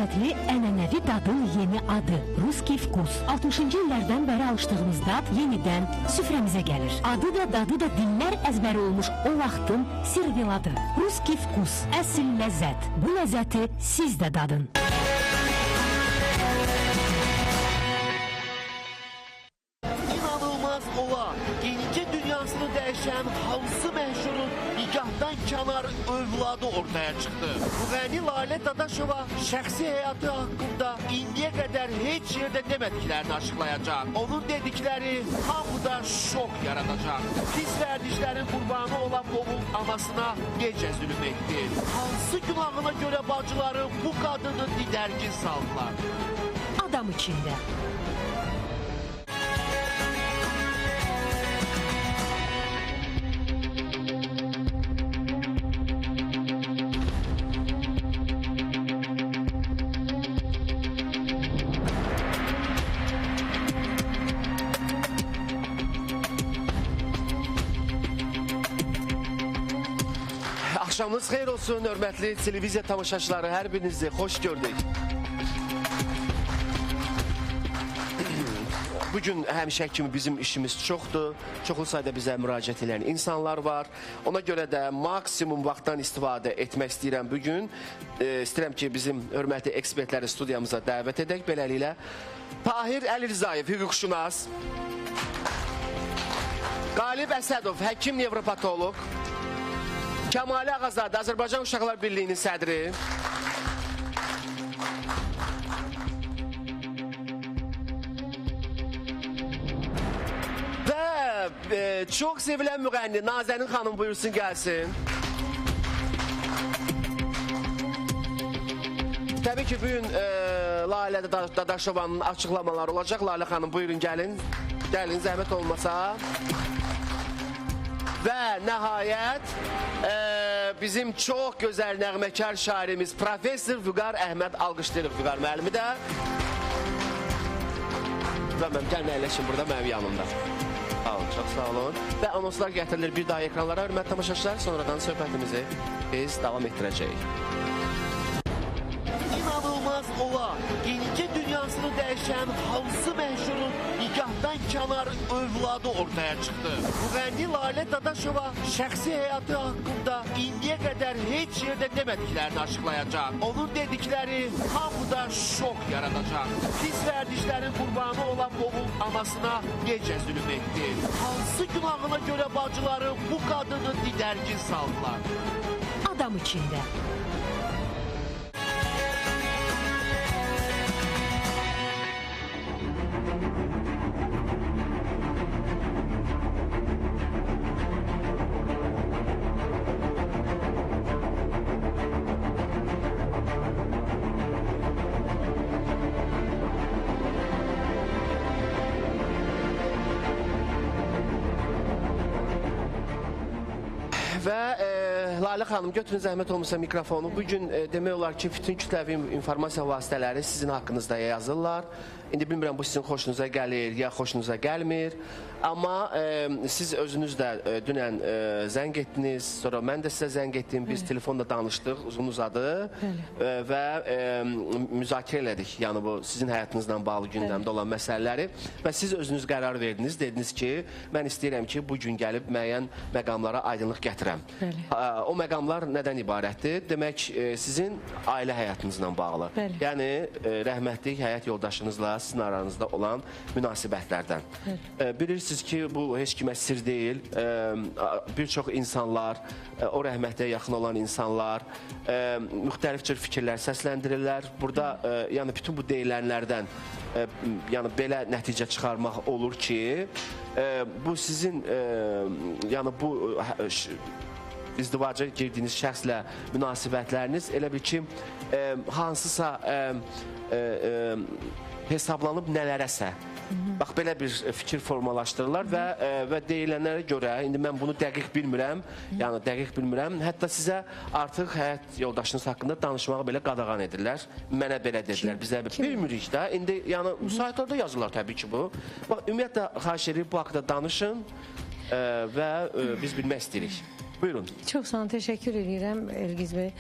Ləzzətli, ənənəvi dadın yeni adı Ruski Vkus. 60-cı illərdən bəri alışdığımız dad yenidən süfrəmizə gəlir. Adı da dadı da dillər əzbəri olmuş o vaxtın sirviladı. Ruski Vkus, əsl ləzzət. Bu ləzzəti siz də dadın. İnanılmaz ola, yenicə dünyasını dəyişən hansı məşhurun nikahdan kənar övladı ortaya çıxdı. Müğənni Lalə Dadaşova şəxsi həyatı haqqında indiyə qədər heç yerdə demədiklərini açıqlayacaq. Onun dedikləri hamıda şok yaradacaq. Pis vərdişlərin qurbanı olan oğul anasına necə zülm etdi? Hansı günahına görə bacıları bu qadını didərgin saldılar? Adam içində. Axşamınız xeyir olsun, hörmətli televiziya tamaşaçıları, hər birinizi xoş gördük. Bugün həmişə kimi bizim işimiz çoxdur. Çoxlu sayda bizə müraciət edən insanlar var. Ona görə də maksimum vaxtdan istifadə etmək istəyirəm bugün. İstəyirəm ki, bizim hörmətli ekspertləri studiyamıza dəvət edək. Beləliklə, Tahir Əlirzayev, hüquqşünas, Qalib Əsədov, həkim nevropatoloq, Kəmalə Ağazadə, Azərbaycan Uşaqlar Birliyinin sədri, və çox sevilən müğənni Nazənin xanım buyursun gəlsin. Təbii ki, bugün Lalə Dadaşovanın açıqlamaları olacaq. Lalə xanım buyurun gəlin. Gəlin, zəhmət olmasa. Və nəhayət bizim çox gözəl nəğməkar şairimiz Professor Vüqar Əhməd, alqışlayırıq Vüqar müəllimi də. Və mən gəlin əyləşin burada mənim yanımda. Sağ olun, çox sağ olun. Və anonslar gətirilir bir daha ekranlara. Hörmətli tamaşaçılar, sonradan söhbətimizi biz davam etdirəcəyik. İnanılmaz ola, yenicə dünyasını dəyişən hansı məşhurun nikahdan kənar övladı ortaya çıxdı. Müğənni Lalə Dadaşova şəxsi həyatı haqqında indiyə qədər heç yerdə demədiklərini açıqlayacaq. Onun dedikləri hamıda şok yaradacaq. Pis vərdişlərin qurbanı olan oğul anasına necə zülm etdi? Hansı günahına görə bacıları bu qadını didərgin saldılar? Adam içində. Və Lalə xanım, götürün zəhmət olmasa mikrofonu. Bugün demək olar ki, bütün kütləvi informasiya vasitələri sizin haqqınızda yazırlar. İndi bilmirəm bu sizin xoşunuza gəlir, ya xoşunuza gəlmir. Amma siz özünüz də dünən zəng etdiniz, sonra mən də sizə zəng etdim, biz telefonla danışdıq uzun uzadı və müzakirə elədik, yəni bu sizin həyatınızla bağlı gündəmdə olan məsələləri və siz özünüz qərar verdiniz, dediniz ki, mən istəyirəm ki, bugün gəlib müəyyən məqamlara aydınlıq gətirəm. O məqamlar nədən ibarətdir? Demək, sizin ailə həyatınızla bağlı. Yəni, rəhmətlik həyat yoldaşınızla sizin aranızda olan münasibətlərdən. Bilirsiniz ki, bu heç kimə sir deyil. Bir çox insanlar, o rəhmətliyə yaxın olan insanlar müxtəlif cür fikirlər səsləndirirlər. Burada, yəni bütün bu deyilənlərdən yəni belə nəticə çıxarmaq olur ki, bu sizin, yəni bu izdivaca girdiyiniz şəxslə münasibətləriniz elə bil ki, hansısa hesablanıb nələrəsə. Bax, belə bir fikir formalaşdırırlar və deyilənlərə görə, indi mən bunu dəqiq bilmirəm, yəni dəqiq bilmirəm, hətta sizə artıq həyat yoldaşınız haqqında danışmağı belə qadağan edirlər. Mənə belə dedilər, bizə bilmirik də. İndi, yəni, saytlarda yazırlar təbii ki bu. Bax, ümumiyyətlə, xahiş edirik, bu haqda danışın və biz bilmək istəyirik. Buyurun. Çox sağ olun, təşəkkür edirəm Elgiz bəy.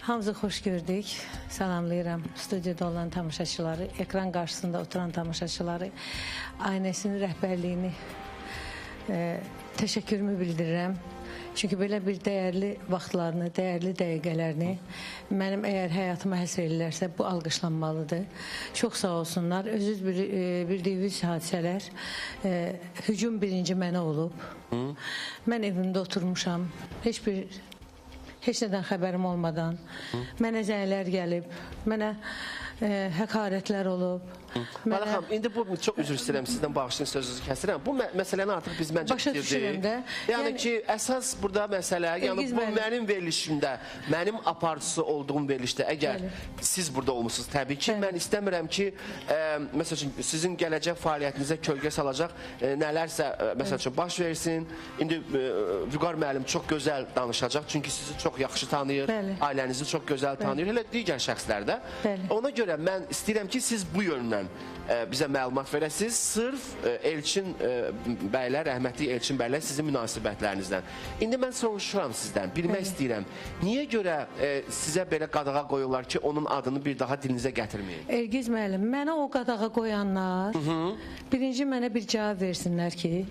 Hamınızı xoş gördük. Salamlayıram studiyada olan tamaşaçıları, ekran qarşısında oturan tamaşaçıları, Aynesinin rəhbərliyini təşəkkürümü bildirirəm. Çünki belə bir dəyərli vaxtlarını, dəyərli dəqiqələrini mənim əgər həyatıma həsr ellərsə bu alqışlanmalıdır. Çox sağ olsunlar. Özünüz bildiyiniz hadisələr, hücum birinci mənə olub. Mən evimdə oturmuşam. Heç nədən xəbərim olmadan. Mənə zənglər gəlib, mənə həqarətlər olub. Lalə xanım, indi bu, çox üzr istəyirəm, sizdən bağışlayın, sözünüzü kəsirəm. Bu məsələni artıq biz məncə başa düşürəm də. Yəni ki, əsas burada məsələ, yəni bu mənim verilişimdə, mənim aparıcısı olduğum verilişdə, əgər siz burada olmuşsunuz, təbii ki, mən istəmirəm ki, məsəl üçün, sizin gələcək fəaliyyətinizə kölgə salacaq nələrsə, məsəl üçün, baş versin. İndi Vüqar müəllim çox gözəl danışacaq, çünki sizi çox yaxşı tanıyır, ailənizi çox gözəl tanıyır, elə digər şəxslər də. Ona görə mən istəyirəm ki, siz bu yöndən bizə məlumat verəsiniz, sırf Elçin bəylər, rəhmətli Elçin bəylər sizin münasibətlərinizdən. İndi mən soruşuram sizdən, bilmək istəyirəm, niyə görə sizə belə qadağa qoyurlar ki, onun adını bir daha dilinizə gətirməyin? Elgiz müəllim, mənə o qadağa qoyanlar, birinci mənə bir cavab versinlər ki,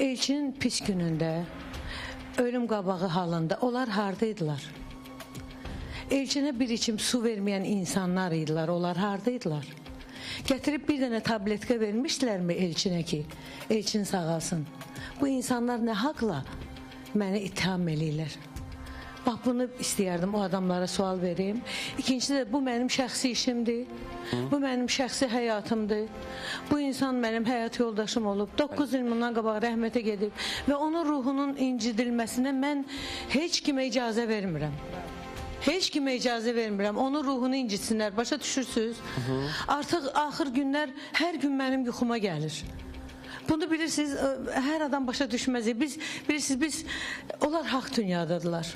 Elçinin pis günündə, ölüm qabağı halında onlar haradaydılar? Elçinə bir içim su verməyən insanlar idilər, onlar haradaydılar? Gətirib bir dənə tabletka vermişdilərmi Elçinə ki, Elçin sağalsın? Bu insanlar nə haqla məni ittiham eləyirlər? Bax, bunu istəyərdim, o adamlara sual verim. İkincisi də bu mənim şəxsi işimdir, bu mənim şəxsi həyatımdır. Bu insan mənim həyat yoldaşım olub, 9 il bundan qabaq rəhmətə gedib və onun ruhunun incidilməsinə mən heç kimə icazə vermirəm. Heç kimə icazə vermirəm, onun ruhunu incitsinlər, başa düşürsünüz. Artıq axır günlər hər gün mənim yuxuma gəlir. Bunu bilirsiniz, hər adam başa düşməz. Biz, bilirsiniz, biz, onlar haqq dünyadadılar.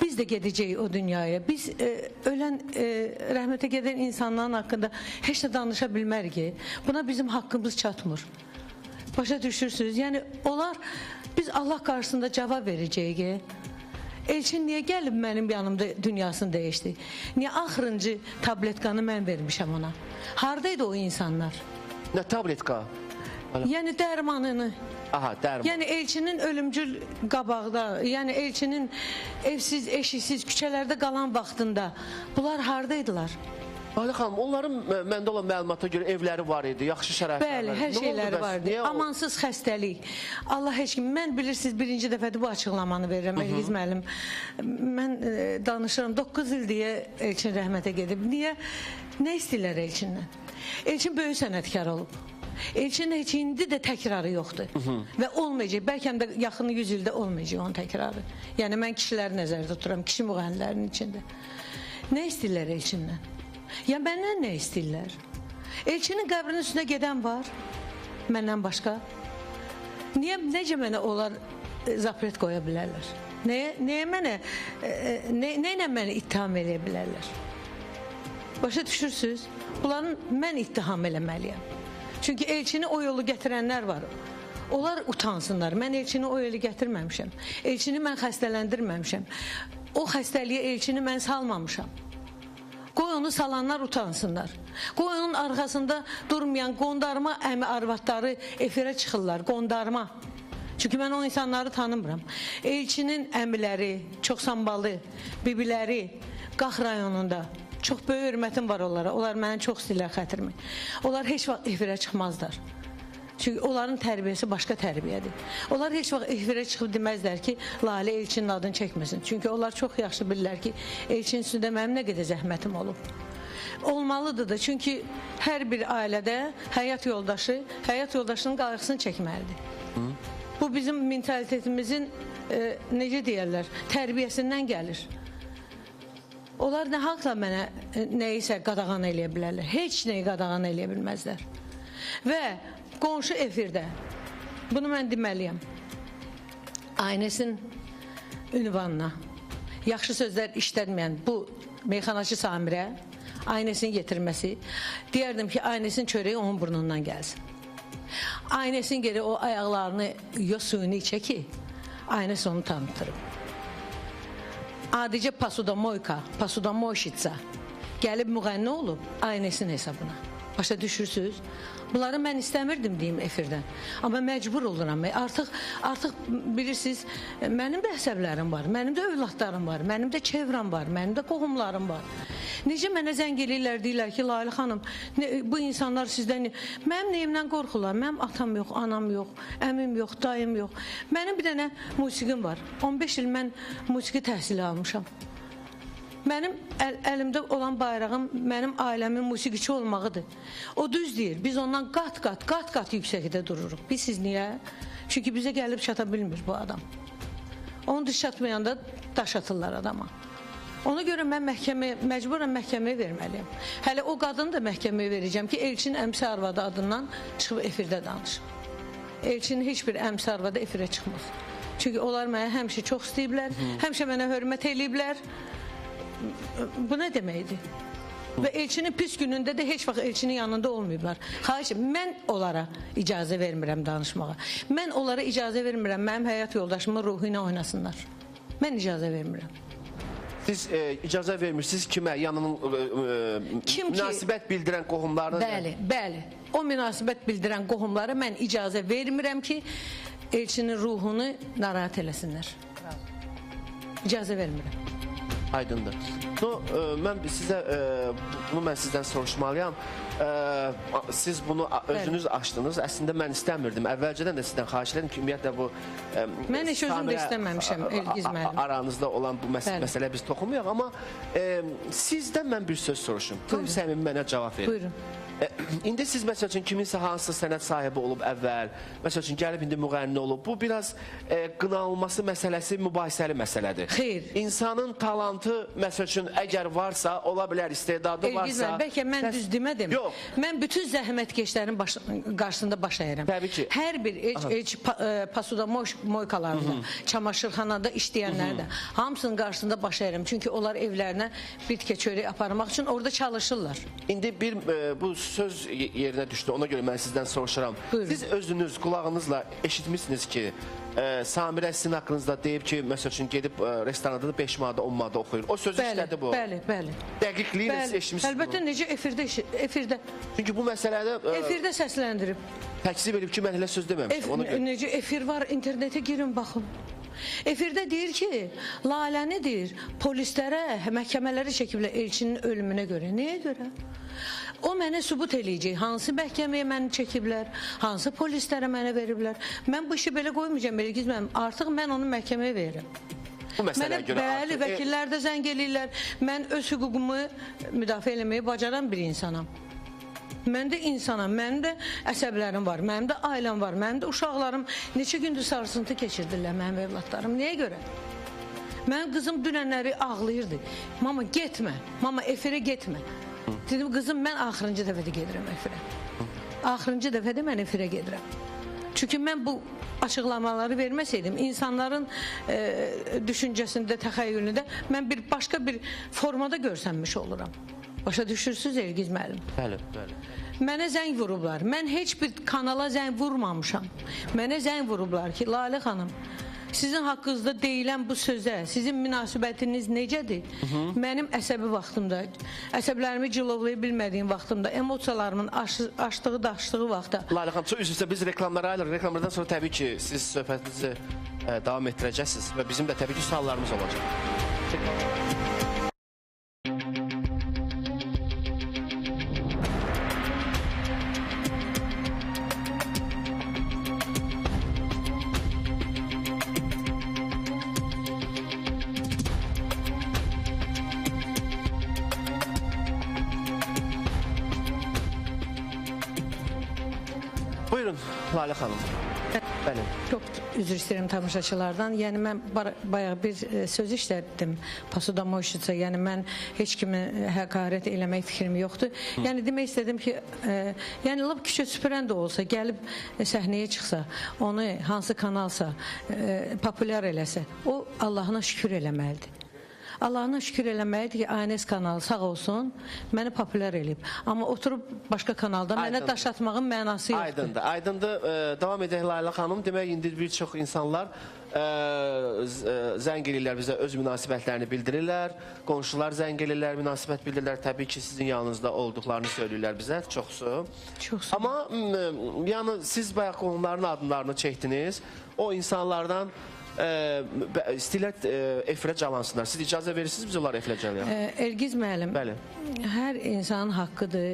Biz də gedəcəyik o dünyaya. Biz ölən, rəhmətə gedən insanların haqqında heç də danışa bilmərik ki, buna bizim haqqımız çatmır. Başa düşürsünüz, yəni onlar, biz Allah qarşısında cavab verəcəyik ki, Elçin niyə gəlib mənim yanımda dünyasını dəyişdi? Niyə axırıncı tabletkanı mən vermişəm ona? Haradaydı o insanlar? Nə tabletka? Yəni dərmanını. Aha, dərman. Yəni Elçinin ölümcül qabaqda, yəni Elçinin evsiz, eşiksiz, küçələrdə qalan vaxtında bunlar haradaydılar? Lalə xanım, onların məndə olan məlumata görə evləri var idi, yaxşı şəraitləri var. Bəli, hər şeyləri var idi. Amansız xəstəlik. Allah heç kim, mən bilirsiniz, birinci dəfədir bu açıqlamanı verirəm, Elgiz müəllim. Mən danışıram, 9 il deyə Elçin rəhmətə gedib. Niyə? Nə istəyirlər Elçindən? Elçin böyük sənətkar olub. Elçinin heç indi də təkrarı yoxdur. Və olmayacaq, bəlkə də yaxın 100 ildə olmayacaq onun təkrarı. Yəni mən kişiləri nəzərdə tuturam, kişi müğənnilərinin içində. Nə istəyirlər Elçindən? Ya məndən nə istəyirlər? Elçinin qəbrinin üstünə gedən var, məndən başqa. Niyə, necə mənə onlar zapret qoya bilərlər? Nəyə mənə, nə ilə məni ittiham eləyə bilərlər? Başa düşürsünüz? Bunların mən ittiham eləməliyəm. Çünki Elçini o yolu gətirənlər var. Onlar utansınlar. Mən Elçini o yolu gətirməmişəm. Elçini mən xəstələndirməmişəm. O xəstəliyə Elçini mən salmamışam. Qoy onu salanlar utansınlar. Qoy onun arxasında durmayan qondarma əmi arvadları efirə çıxırlar, qondarma. Çünki mən o insanları tanımıram. Elçinin əmiləri, çox sambalı, bibiləri Qax rayonunda. Çox böyük hörmətim var onlara. Onlar mənə çox istəyirlər xətrimi. Onlar heç vaxt efirə çıxmazlar. Çünki onların tərbiyəsi başqa tərbiyədir. Onlar heç vaxt efirə çıxıb deməzlər ki, Lalə Elçinin adını çəkməsin. Çünki onlar çox yaxşı bilirlər ki, Elçinin üstündə mənim nə qədər zəhmətim olub. Olmalıdır da, çünki hər bir ailədə həyat yoldaşı, həyat yoldaşının qayğısını çəkməlidir. Bu bizim mentalitetimizin, necə deyərlər, tərbiyəsindən gəlir. Onlar nə haqla mənə nəyisə qadağan eləyə bilərlər. Heç nəyi qadağan eləyə bilməzlər. Və qonşu efirdə, bunu mən deməliyəm, Aynesin ünvanına yaxşı sözlər işlətməyən bu meyxanaçı Samirə Aynesin yetirməsi, deyərdim ki, Aynesin çörəyi onun burnundan gəlsin. Aynesin geri o ayaqlarını yoz suyunu içə ki, Aynes onu tanıtırıb. Adicə pasudamoyka, pasudamoyşitsa gəlib müğənni olub ailəsin hesabına. Başa düşürsünüz? Bunları mən istəmirdim deyim efirdən. Amma məcbur oluram. Artıq bilirsiniz, mənim də əsəblərim var, mənim də övladlarım var, mənim də çevrəm var, mənim də qohumlarım var. Necə mənə zəng eləyirlər, deyirlər ki, Lalə xanım, bu insanlar sizdən... Mənim neyimdən qorxurlar? Mənim atam yox, anam yox, əmim yox, dayım yox. Mənim bir dənə musiqim var. 15 il mən musiqi təhsili almışam. Mənim əlimdə olan bayrağım mənim ailəmin musiqiçi olmağıdır. O düz deyir, biz ondan qat-qat yüksəkdə dururuq. Bilirsiniz niyə? Çünki bizə gəlib çata bilmir bu adam. Onu düz çatmayanda daş atırlar adama. Ona görə mən məcburən məhkəməyə verməliyəm. Hələ o qadını da məhkəməyə verəcəm ki, Elçin əmsi arvadı adından çıxıb efirdə danışır. Elçinin heç bir əmsi arvadı efirə çıxmaz. Çünki onlar mənə həmişə çox istəyiblər, həmişə mənə hörmət eləyiblər. Bu nə deməkdir? Və elçinin pis günündə də heç vaxt elçinin yanında olmayıblar. Xahiş, mən onlara icazə vermirəm danışmağa. Mən onlara icazə vermirəm, mənim həyat yoldaşımın ruhu ilə oynasınlar. Mən icazə vermirəm. Siz icazə vermirsiniz kimə? Yanının münasibət bildirən qohumlarına? Bəli, bəli. O münasibət bildirən qohumlara mən icazə vermirəm ki, elçinin ruhunu narahat eləsinlər. İcazə vermirəm. Aydındır. Mən sizə, bunu mən sizdən soruşmalıyam. Siz bunu özünüz açdınız. Əslində mən istəmirdim. Əvvəlcədən də sizdən xahiş edirəm ki, ümumiyyətlə bu mən heç özüm də istəməmişəm, Elgiz müəllim. Aranızda olan bu məsələ biz toxunmayaq, amma sizdən mən bir söz soruşum. Tam səmimi mənə cavab verin. Buyurun. İndi siz məsəl üçün kiminsə hansısa sənət sahibi olub əvvəl, məsəl üçün gəlib indi müğənni olub, bu biraz qınanılması məsələsi mübahisəli məsələdir. Xeyr. İnsanın talantı məsəl üçün əgər varsa, ola bilər, istedadı varsa... Elgiz müəllim, bəlkə mən düz demədim. Yox. Mən bütün zəhmətkeşlərin qarşısında baş əyirəm. Təbii ki. Hər bir pasuda moykalarında, çamaşırxanada işləyənlər də hamısının qarşısında baş əyirəm. Çünki onlar evlərinə bir tikə çörək aparmaq üçün orada çalışırlar. İndi bir bu söz yerinə düşdü, ona görə mən sizdən soruşuram. Buyurun. Siz özünüz qulağınızla eşitmişsiniz ki, Samirə sizin haqqınızda deyib ki, məsəl üçün gedib restoranda da 5 manata 10 manata oxuyur. O sözü işlədi bu. Bəli, bəli. Dəqiqliyi ilə siz eşitmişsiniz. Əlbəttə, necə efirdə. Çünki bu məsələdə efirdə səsləndirib. Təkzib edib ki, mən elə söz deməmişəm. Necə efir var, internetə girin, baxın. Efirdə deyir ki, Laləni deyir, polislərə, məhkəmələrə çəkiblər elçinin ölümünə görə. Nəyə görə? O mənə sübut eləyəcək, hansı məhkəməyə məni çəkiblər, hansı polislərə mənə veriblər. Mən bu işi belə qoymayacağam, Elgiz müəllim. Artıq mən onu məhkəməyə verirəm. Bu məsələyə görə artıq... Bəli, vəkillər də zəng eləyirlər. Mən öz hüququmu müdafiə eləməyi bacaran bir insanam. Mən də insanam, mənim də əsəblərim var, mənim də ailəm var, mənim də uşaqlarım neçə gündür sarsıntı keçirdirlər mənim evladlarım. Nəyə görə? Mənim qızım dünənləri ağlayırdı. Mama getmə, mama efirə getmə. Dedim, qızım, mən axırıncı dəfədə gedirəm efirə. Axırıncı dəfədə mən efirə gedirəm. Çünki mən bu açıqlamaları verməsəydim, insanların düşüncəsində, təxəyyülündə mən bir başqa bir formada görsənmiş oluram. Başa düşürsünüz Elgiz müəllim? Bəli, bəli. Mənə zəng vurublar. Mən heç bir kanala zəng vurmamışam. Mənə zəng vurublar ki, Lalə xanım, sizin haqqınızda deyilən bu sözə, sizin münasibətiniz necədir? Mənim əsəbi vaxtımda, əsəblərimi cilovlaya bilmədiyim vaxtımda, emosiyalarımın aşdığı, daşdığı vaxtda. Lalə xanım, çox üzr istəyirəm, biz reklamlara ayrılırıq. Reklamlardan sonra təbii ki, siz söhbətinizi davam etdirəcəksiniz və bizim də təbii ki, suallarımız olacaq. Buyurun Lalə xanım. Bəli. Çox üzr istəyirəm tamaşaçılardan. Yəni mən bayaq bir söz işlətdim. Pasuda moşitsa, yəni mən heç kimi həqarət eləmək fikrim yoxdur. Yəni demək istədim ki, yəni lap küçə süpürən də olsa, gəlib səhnəyə çıxsa, onu hansı kanalsa populyar eləsə, o Allahına şükür eləməlidir. Allahına şükür eləməlidir ki, ANS kanalı sağ olsun, məni populyar eləyib. Amma oturub başqa kanalda mənə daş atmağın mənası yoxdur. Aydındır, aydındır. Davam edək Layla xanım. Demək, indi bir çox insanlar zəng eləyirlər bizə, öz münasibətlərini bildirirlər. Qonşular zəng eləyirlər, münasibət bildirirlər. Təbii ki, sizin yanınızda olduqlarını söyləyirlər bizə, çoxsu. Çoxsu. Amma yəni, siz bayaq qohumların adlarını çəkdiniz. O insanlardan istəyirlər efirə calansınlar. Siz icazə verirsiniz, biz onları efirə calayaq. Elgiz müəllim, Bəli. Hər insanın haqqıdır,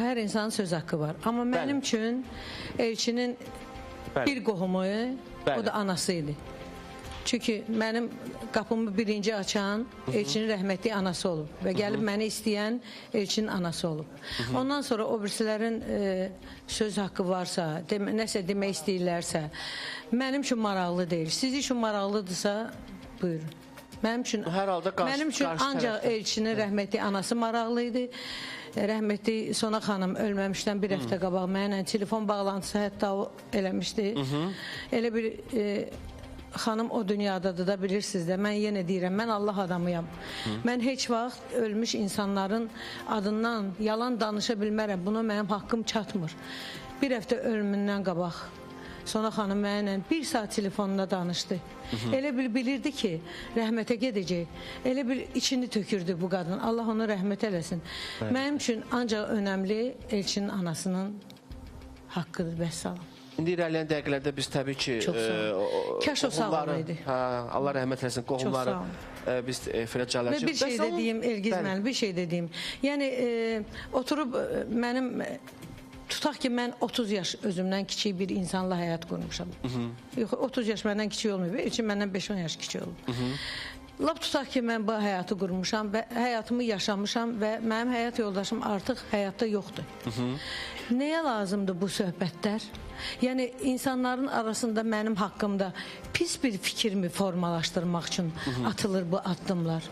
hər insanın söz haqqı var. Amma mənim üçün Elçinin bir qohumu, o da anası idi. Çünki mənim qapımı birinci açan Elçinin rəhmətli anası olub və gəlib məni istəyən Elçinin anası olub. Ondan sonra o birisilərin söz haqqı varsa, nəsə demək istəyirlərsə, mənim üçün maraqlı deyil. Siz üçün maraqlıdırsa, buyurun. Mənim üçün ancaq Elçinin rəhmətli anası maraqlı idi. Rəhmətli Sona xanım ölməmişdən bir həftə qabaq mənimlə telefon bağlantısı hətta o eləmişdi. Elə bir xanım o dünyadadır da, bilirsiniz də, mən yenə deyirəm, mən Allah adamıyam. Mən heç vaxt ölmüş insanların adından yalan danışa bilmərəm, buna mənim haqqım çatmır. Bir həftə ölümündən qabaq Sona xanım mənimlə bir saat telefonla danışdı. Elə bil bilirdi ki, rəhmətə gedəcək. Elə bil içini tökürdü bu qadın. Allah onu rəhmət eləsin. Mənim üçün ancaq önəmli Elçinin anasının haqqıdır, vəssalam. İndi irəliləyən dəqiqələrdə biz təbii ki, kaş o sağ olaydı. Allah rəhmət eləsin, qohumları biz efirə calayacaq. Və bir şey də deyim, Elgiz müəllim, bir şey də deyim. Yəni, oturub mənim, tutaq ki, mən 30 yaş özümdən kiçik bir insanla həyat qurmuşam. Yox, 30 yaş məndən kiçik olmayıb, Elçin məndən 5-10 yaş kiçik olub. Lap tutaq ki, mən bu həyatı qurmuşam və həyatımı yaşamışam və mənim həyat yoldaşım artıq həyatda yoxdur. Nəyə lazımdır bu söhbətlər? Yəni, insanların arasında mənim haqqımda pis bir fikrimi formalaşdırmaq üçün atılır bu addımlar.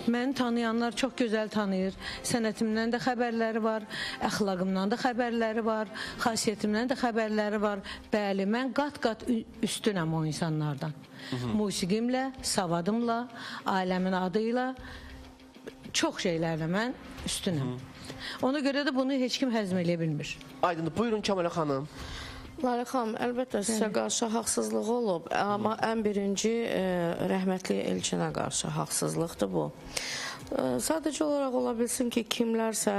Məni tanıyanlar çox gözəl tanıyır. Sənətimdən də xəbərləri var, əxlaqımdan da xəbərləri var, xasiyyətimdən də xəbərləri var. Bəli, mən qat-qat üstünəm o insanlardan. Musiqimlə, savadımla, ailəmin adıyla, çox şeylərlə mən üstünəm. Ona görə də bunu heç kim həzm eləyə bilmir. Aydındır. Buyurun Kəmalə xanım. Lalə xanım, əlbəttə sizə qarşı haqsızlıq olub, amma ən birinci rəhmətli Elçinə qarşı haqsızlıqdır bu. Sadəcə olaraq ola bilsin ki, kimlərsə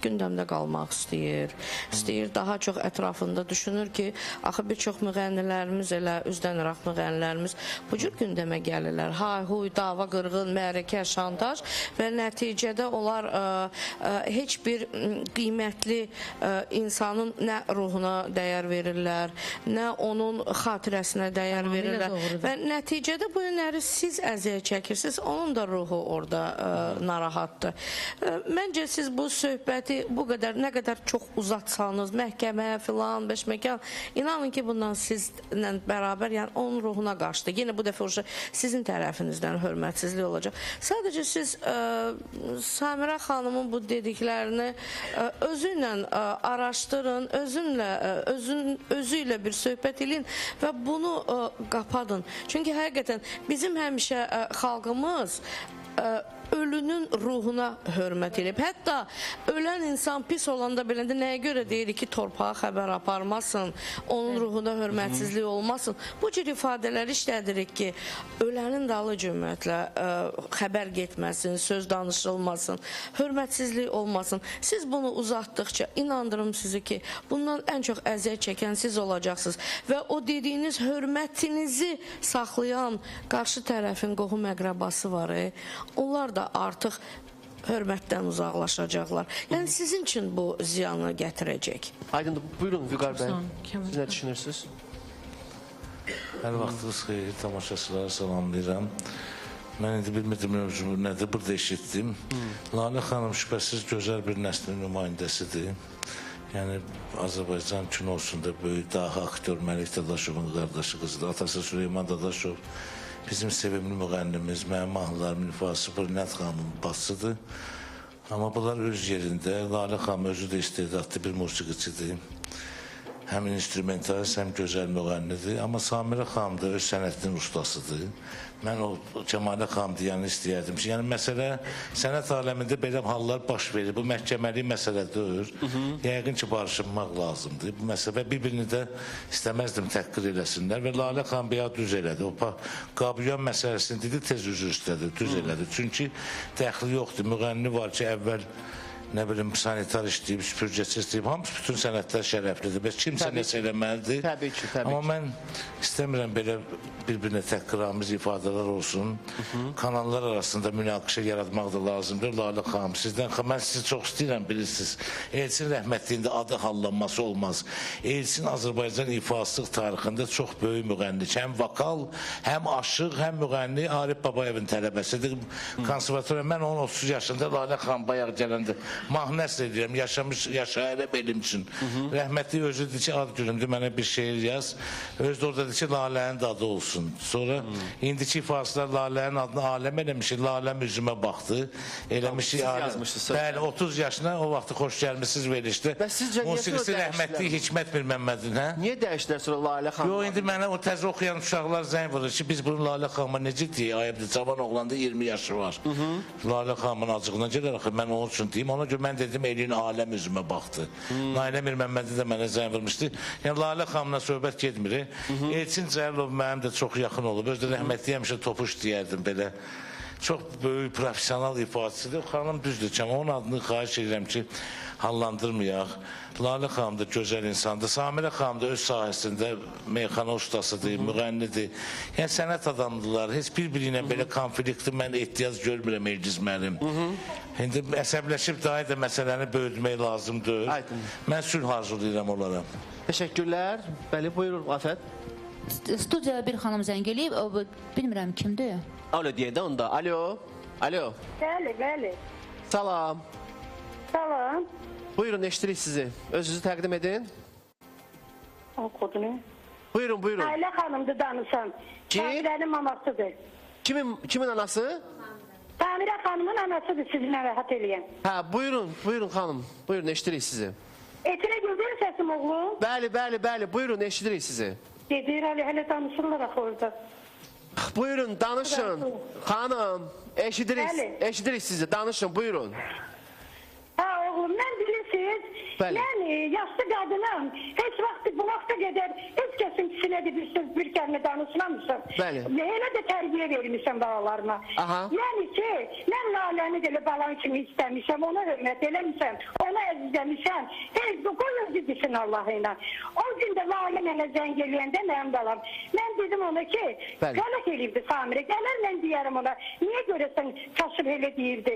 gündəmdə qalmaq istəyir, istəyir daha çox ətrafında düşünür ki, axı bir çox müğənnilərimiz elə üzdən iraq müğənnilərimiz bu cür gündəmə gəlirlər. Hay, huy, dava, qırğın, mərəkə, şantaj və nəticədə onlar heç bir qiymətli insanın nə ruhuna dəyər verirlər, nə onun xatirəsinə dəyər verirlər və nəticədə bu günləri siz əziyyət çəkirsiniz, onun da ruhu orada narahatdır. Məncə siz bu söhbəti bu qədər, nə qədər çox uzatsanız, məhkəmə filan, beşməkan, inanın ki, bundan sizlə bərabər, yəni onun ruhuna qarşıdır. Yenə bu dəfə sizin tərəfinizdən hörmətsizlik olacaq. Sadəcə siz Samirə xanımın bu dediklərini özü ilə araşdırın, özü ilə bir söhbət eləyin və bunu qapadın. Çünki həqiqətən bizim həmişə xalqımız ölünün ruhuna hörmət edib. Hətta ölən insan pis olanda belə də nəyə görə deyirik ki, torpağa xəbər aparmasın, onun ruhuna hörmətsizlik olmasın. Bu cür ifadələr işlədirik ki, ölənin dalıcı ümumiyyətlə xəbər getməsin, söz danışılmasın, hörmətsizlik olmasın. Siz bunu uzatdıqca inandırım sizi ki, bundan ən çox əziyyət çəkən siz olacaqsınız və o dediyiniz hörmətinizi saxlayan qarşı tərəfin qohum əqrəbası var, onlar da artıq hörmətdən uzaqlaşacaqlar. Yəni sizin üçün bu ziyanı gətirəcək. Aydındır. Buyurun Vüqar bəy. Siz nə düşünürsünüz? Hər vaxtınız xeyir, tamaşaçıları salamlayıram. Mən indi bilmirdim mövzu nədir, burada eşitdim. Lalə xanım şübhəsiz gözəl bir nəslin nümayəndəsidir. Yəni Azərbaycan kinosunda böyük dahi aktyor Məlik Dadaşovun qardaşı qızıdır. Atası Süleyman Dadaşov bizim sevimli müğənnimiz, mənim mahnılarımın ifası Brilliant xanımın bacısıdır. Amma bunlar öz yerində. Lalə xanım özü də istedadlı bir musiqiçidir. Həm instrumentalist, həm gözəl müğənnidir. Amma Samirə xanım da öz sənətinin ustasıdır. Mən o Cəmalə xanım deyəni istəyərdim ki, yəni məsələ sənət aləmində belə hallar baş verir. Bu məhkəməlik məsələ deyil. Yəqin ki, barışınmaq lazımdır. Bu məsələ bir-birini də istəməzdim təhqir eləsinlər və Lalə xanım bir düz elədi. O Qabuyan məsələsini dedi, tez üzr istədi, düz elədi. Çünki dəxli yoxdur. Müğənni var ki, əvvəl nə bilim, sanitar işləyib, süpürgəçi işləyib, hamısı bütün sənətlər şərəflidir. Bəs kimsə nəsə eləməlidir. Təbii ki, təbii ki. Amma mən istəmirəm belə bir-birinə təhqiramiz ifadələr olsun. Kanallar arasında münaqişə yaratmaq da lazımdır. Lalə xanım, sizdən, mən sizi çox istəyirəm, bilirsiniz. Elçin rəhmətliyində adı hallanması olmaz. Elçin Azərbaycan ifaçılıq tarixində çox böyük müğənni. Həm vokal, həm aşıq, həm müğənni Arif Babayevin tələbəsidir. Konservatoriya, mən onun 30 yaşında Lalə xanım bayaq gələndə mahnı əsr edirəm, yaşamış, yaşayırım elim üçün. Rəhmətli özü dedi ki, ad günümdür, mənə bir şeir yaz. Özü də orada dedi ki, Lalənin də adı olsun. Sonra indiki ifaçılar Lalənin adını aləm eləmişik, Laləm üzümə baxdı. Eləmişik, bəli, 30 yaşına o vaxtı xoş gəlmişsiniz verilişdə. Musiqisi rəhmətli Hikmət Mirməmmədin, hə? Niyə dəyişdilər sonra Lalə xanım? Yox, indi mənə o təzə oxuyan uşaqlar zəng vurur ki, biz bunu Lalə xanıma necə deyək? Ayıbdır, cavan oğlanda 20 yaşı var. Lalə xanımın acığına gələr axı, mən onun üçün deyim. Ona görə mən dedim, elin aləm üzümə baxdı. Nailə Mirməmmədi də mənə zəng vurmuşdu. Yəni, Lalə xanımla söhbət getmir. Elçin Cəlilov mənim də çox yaxın olub. Özü də rəhmətli həmişə topuş deyərdim belə. Çox böyük professional ifaçıdır. Xanım düzdür ki, onun adını xahiş edirəm ki, hallandırmayaq. Lalə xanım da gözəl insandır. Samirə xanım da öz sahəsində meyxana ustasıdır, müğənnidir. Yəni, sənət adamdırlar. Heç bir-biri ilə belə konflikti mən ehtiyac görmürəm Elgiz mənim. İndi əsəbləşib daha da məsələni böyütmək lazımdır. Mən sülh arzulayıram onlara. Təşəkkürlər. Bəli, buyurun, Afət. Studiyaya bir xanım zəng eləyib, bilmirəm kimdir. Alo deyə də onda. Alo. Alo. Bəli, bəli. Salam. Salam. Buyurun, eşidirik sizi. Özünüzü təqdim edin. Oxudunu. Buyurun, buyurun. Ailə xanımdır danışan. Kim? Tamirənin mamasıdır. Kimin anası? Tamirə xanımın anasıdır sizi narahat eləyən. Hə, buyurun, buyurun xanım. Buyurun, eşidirik sizi. Etirə gedir səsim oğlum? Bəli, bəli, bəli. Buyurun, eşidirik sizi. Gedir, hələ danışırlar axı orada. Buyurun, danışın. Xanım, eşidirik sizi. Danışın, buyurun. Hə, oğlum, mən bilirsiniz, mən yaşlı qadınam. Heç vaxt bu vaxta qədər heç kəsin pisinə də bir söz, bir kəlmə danışmamışam. Elə də tərbiyə vermişəm balalarıma. Yəni ki, mən Laləni də elə balan kimi istəmişəm, ona hörmət eləmişəm, ona əzizləmişəm. Heç qoy özü desin Allahı ilə. O gün də Lalə mənə zəng eləyəndə mənim balam, mən dedim ona ki, qələt eləyibdi Samirə, gələr mən deyərəm ona, niyə görəsən çaşıb elə deyirdi.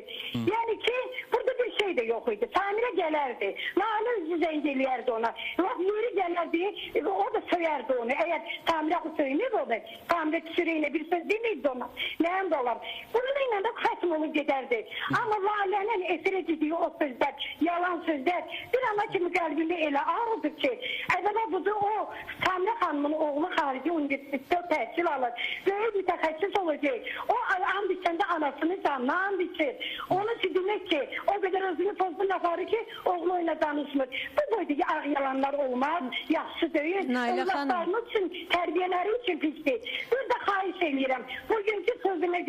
Yəni ki, burada bir şey də yox idi. Samirə gələrdi. Lalə özü zəng eləyərdi ona. Lap yeri gələrdi, o da söyərdi onu. Əgər Samirə axı söyməyib onu, Samirə küsürəyinə bir söz deməyibdi ona. Mənim balam. Bununla ilə də xətm olub gedərdi. Amma Lalənin efirə dediyi o sözlər, yalan sözlər, bir ana kimi qəlbində elə ağrıdır ki, əvvəla budur o Samirə xanımın oğlu xarici universitetdə təhsil alır. Böyük mütəxəssis olacaq. O and içəndə anasını canına and içir. Onun üçün demək ki, o qədər özünü pozdu aparır ki, oğlu ilə danışmır. Bu boyda ağ yalanlar olmaz, yaxşı deyil. Övladlarının üçün, tərbiyələri üçün pisdir. Bir də xahiş eləyirəm. Bugünkü sözünə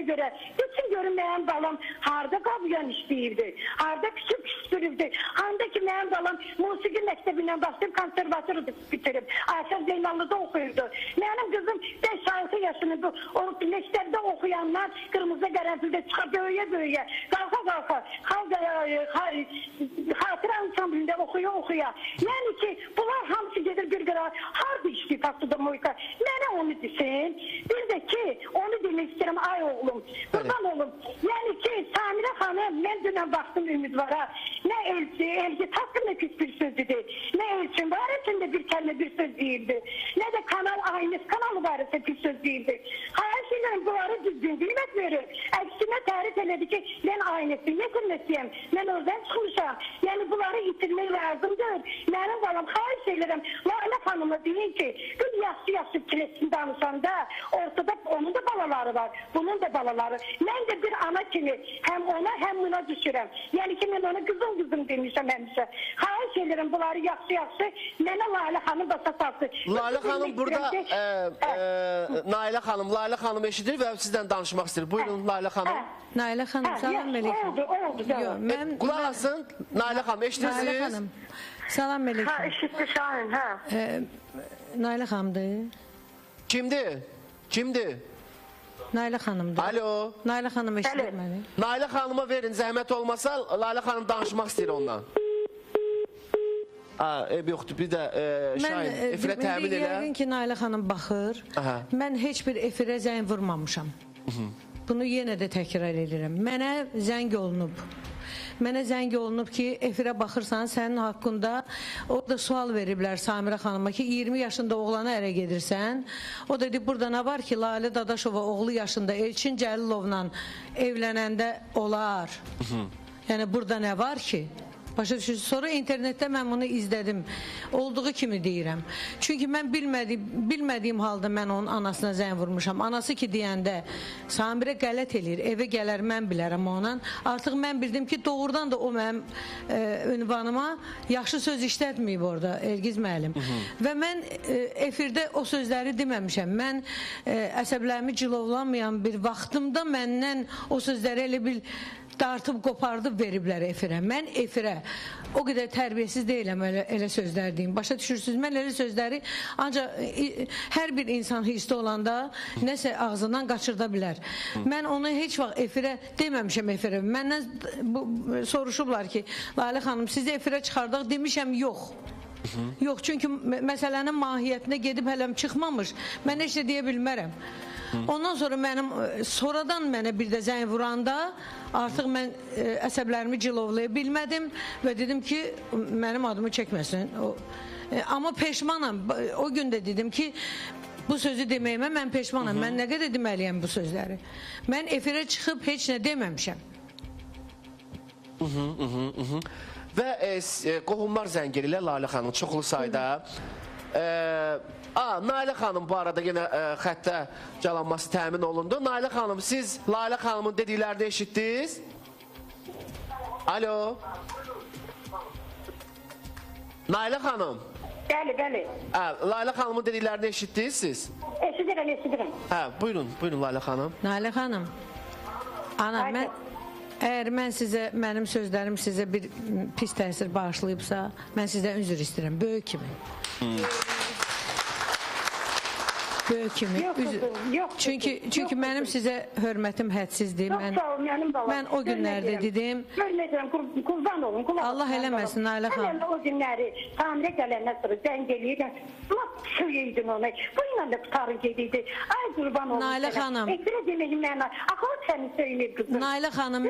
görə, bütün görün mənim balam harda qabuyan işləyirdi, harda küçük küstürübdü, harda ki mənim balam musiqi məktəbindən başlayıb konservatorı bitirib, Aşıq Zeynallıda oxuyurdu. Mənim qızım 5-6 yaşını o məktəbdə oxuyanlar qırmızı qərənfildə çıxır, böyüyə-böyüyə, qalxa-qalxa, xatirə ansamblində oxuya-oxuya. Yəni ki, bunlar hamısı gedir bir qırağa, harada işləyib Haftada Moyka? Mənə onu desin. Bir də ki, onu demək istəyirəm, ay oğlum, qurban olum. Yəni ki, Samirə xanım, mən dünən baxdım Ümidvara, nə elçi haqqında pis bir söz dedi, nə elçin barəsində bir kəlmə bir söz deyildi, nə də kanal, Aynız kanalı barəsində bir söz deyildi. Xahiş edirəm, bunları düzgün qiymət verir. Əksinə tərif elədi ki, mən Aynızı yetirməsiyəm, mən oradan çıxmışam. Yəni, bunları itirmək lazımdır. Mənim balam, xahiş edirəm, Lalə xanıma deyin ki, bir yaxşı-yaxşı fikirləşsin danışanda, ortada onun da balaları balaları var, bunun da balaları. Mən də bir ana kimi həm ona, həm buna düşürəm. Yəni ki, mən ona qızım demişəm həmişə. Xahiş edirəm bunları yaxşı-yaxşı mənə Lalə xanım başa salsın. Lalə xanım burada, Nailə xanım, Lalə xanım eşidir və sizdən danışmaq istəyir. Buyurun Lalə xanım. Nailə xanım, salam əleykum. Oldu. Qulaq asın, Nailə xanım, eşidirsiniz? Nailə xanım, salam əleykum. Hə, eşitdi Şahin, hə. Nailə xanımdır. Kimdir? Kimdir? Nailə xanımdır. Alo. Nailə xanım eşidir məni. Nailə xanıma verin, zəhmət olmasa Lalə xanım danışmaq istəyir ondan. Eyb yoxdur, bir də Şahin, efirə təmin elə. Yəqin ki, Nailə xanım baxır. Mən heç bir efirə zəng vurmamışam. Bunu yenə də təkrar edirəm. Mənə zəng olunub. Mənə zəng olunub ki, efirə baxırsan, sənin haqqında orada sual veriblər Samirə xanıma ki, 20 yaşında oğlana ərə gedirsən. O dedi, burada nə var ki, Lalə Dadaşova oğlu yaşında Elçin Cəlilovla evlənəndə olar. Yəni, burada nə var ki? Başa düşürsünüz. Sonra internetdə mən bunu izlədim. Olduğu kimi deyirəm. Çünki mən bilmədiyim halda mən onun anasına zəng vurmuşam. Anası ki deyəndə Samirə qələt eləyir, evə gələr, mən bilərəm ondan. Artıq mən bildim ki, doğrudan da o mənim ünvanıma yaxşı söz işlətməyib orada Elgiz müəllim. Və mən efirdə o sözləri deməmişəm. Mən əsəblərimi cilovlanmayan bir vaxtımda məndən o sözləri elə bil dartıb, qopardıb veriblər efirə. Mən efirə o qədər tərbiyəsiz deyiləm elə sözlər deyim. Başa düşürsünüz, mən elə sözləri ancaq hər bir insan hissdə olanda nəsə ağzından qaçırda bilər. Mən onu heç vaxt efirə deməmişəm efirə. Məndən soruşublar ki, Lalə xanım, sizi efirə çıxardaq, demişəm yox. Yox, çünki məsələnin mahiyyətinə gedib hələm çıxmamış. Mən heç nə deyə bilmərəm. Ondan sonra mənim, sonradan mənə bir də zəng vuranda artıq mən əsəblərimi cilovlaya bilmədim və dedim ki, mənim adımı çəkməsin. Amma peşmanam. O gün də dedim ki, bu sözü deməyimə mən peşmanam. Mən nə qədər deməliyəm bu sözləri? Mən efirə çıxıb heç nə deməmişəm. Və qohumlar zəng eləyirlər Lalə xanım, çoxlu sayda. Nailə xanım bu arada yenə xəttə calanması təmin olundu. Nailə xanım, siz Lalə xanımın dediklərini eşitdiniz? Alo. Nailə xanım. Bəli, bəli. Lalə xanımın dediklərini eşitdiniz siz? Eşidirəm, eşidirəm. Buyurun, buyurun Lalə xanım. Nailə xanım, ana, mən... Əgər mən sizə, mənim sözlərim sizə bir pis təsir bağışlayıbsa, mən sizdən üzr istəyirəm, böyük kimi. Böyük kimi. Yox, çünki mənim sizə hörmətim hədsizdir. Yox, sağ ol, mənim balam. Mən o günlərdə dedim. Görməyəcəm, qurban olun. Allah eləməsin, Nailə xanım. Mən o günləri Samirə gələndən sonra zəng eləyirəm. Lap söyeydin onu. Bununla da qutarı gediydi. Ay qurban olun. Nailə xanım. Efirə deməyim mənə. Axı o səni söymür qızım. Nailə xanım,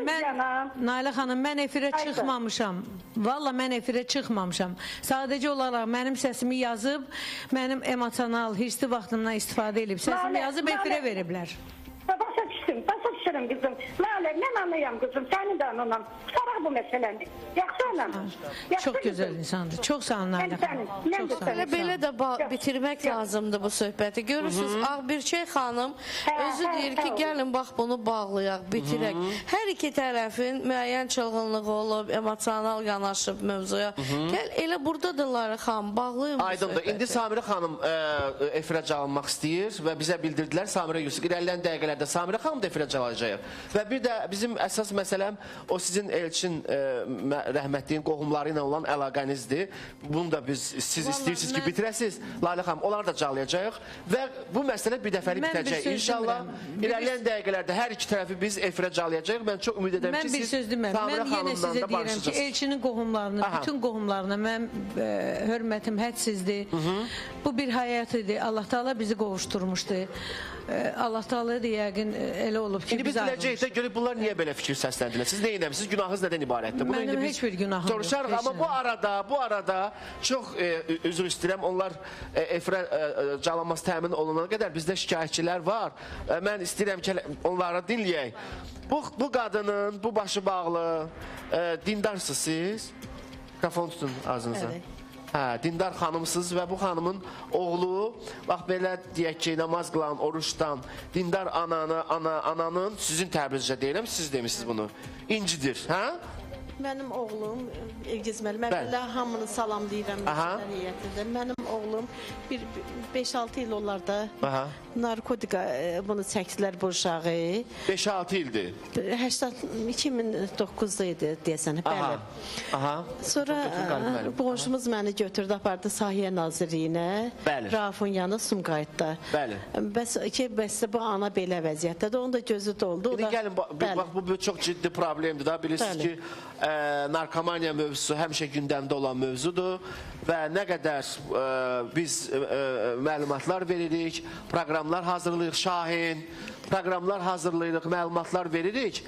Nailə xanım, mən efirə çıxmamışam. Valla mən efirə çıxmamışam. Sadəcə olaraq mənim səsimi yazıb, mənim emosional, hissli vaxtımdan istifadə edib. Səsimi yazıb efirə veriblər. Başa düşdüm, başa düşürüm qızım. Lalə, mən anayam qızım, sənin də ananam. Qurtaraq bu məsələni. Yaxşı anam. Çox gözəl insandır. Çox sağ olun, Nailə xanım. Elə belə də bitirmək lazımdır bu söhbəti. Görürsünüz, Ağbirçək xanım özü deyir ki, gəlin bax bunu bağlayaq, bitirək. Hər iki tərəfin müəyyən çılğınlığı olub, emosional yanaşıb mövzuya. Gəl, elə burada da Lalə xanım, bağlayın bu söhbəti. Aydındır. İndi Samirə xanım efirə calınmaq istəyir və bizə bildirdilər Samirə Yusuf. İrəlilən dəqiqələrdə Samirə xanım da efirə calacaq. Və bir də bizim əsas məsələm o sizin Elçin rəhmətliyin qohumları ilə olan əlaqənizdir. Bunu da biz siz istəyirsiniz ki, bitirəsiniz. Lalə xanım, onları da calayacağıq və bu məsələ bir dəfəlik bitəcək. İnşallah irəliləyən dəqiqələrdə hər iki tərəfi biz efirə calayacağıq. Mən çox ümid edirəm ki, siz Samirə xanımla da barışacaqsınız. Mən yenə sizə deyirəm ki, Elçinin qohumlarını, bütün qohumlarına mən hörmətim hədsizdir. Bu bir həyat idi. Allah Teala bizi qovuşturmuşdu. Allah Teala da yəqin elə olub ki, İndi biz biləcəyik də görək bunlar niyə belə fikir səsləndilər. Siz nə etmisiniz? Günahınız nədən ibarətdir? Bunu Mənim heç bir günahım yox. Soruşarıq amma bu arada çox üzr istəyirəm. Onlar efirə calanması təmin olunana qədər bizdə şikayətçilər var. Mən istəyirəm ki, onları dinləyək. Bu qadının, bu başı bağlı dindarsınız siz. Mikrofon tutun ağzınıza. Hə, dindar xanımsınız və bu xanımın oğlu, bax belə deyək ki, namaz qılan, oruç tutan, dindar ananı, ananın, sizin təbirinizcə deyirəm, siz demişsiniz bunu, incidir, hə? Mənim oğlum, Elgiz müəllim, əvvəla hamını salamlayıram heyətində. Mənim oğlum bir 5-6 il olarda narkotika bunu çəkdilər bu uşağı. 5-6 ildir? 2009-da idi deyəsən, bəli. Sonra qonşumuz məni götürdü, apardı Sahiyyə Nazirliyinə, Raufun yanı Sumqayıtda. Bəli. Bəs bu ana belə vəziyyətdədir, onun da gözü doldu. İndi gəlin, bax bu çox ciddi problemdir da, bilirsiniz ki, narkomaniya mövzusu həmişə gündəmdə olan mövzudur və nə qədər biz məlumatlar veririk, proqramlar hazırlayırıq, Şahin, proqramlar hazırlayırıq, məlumatlar veririk,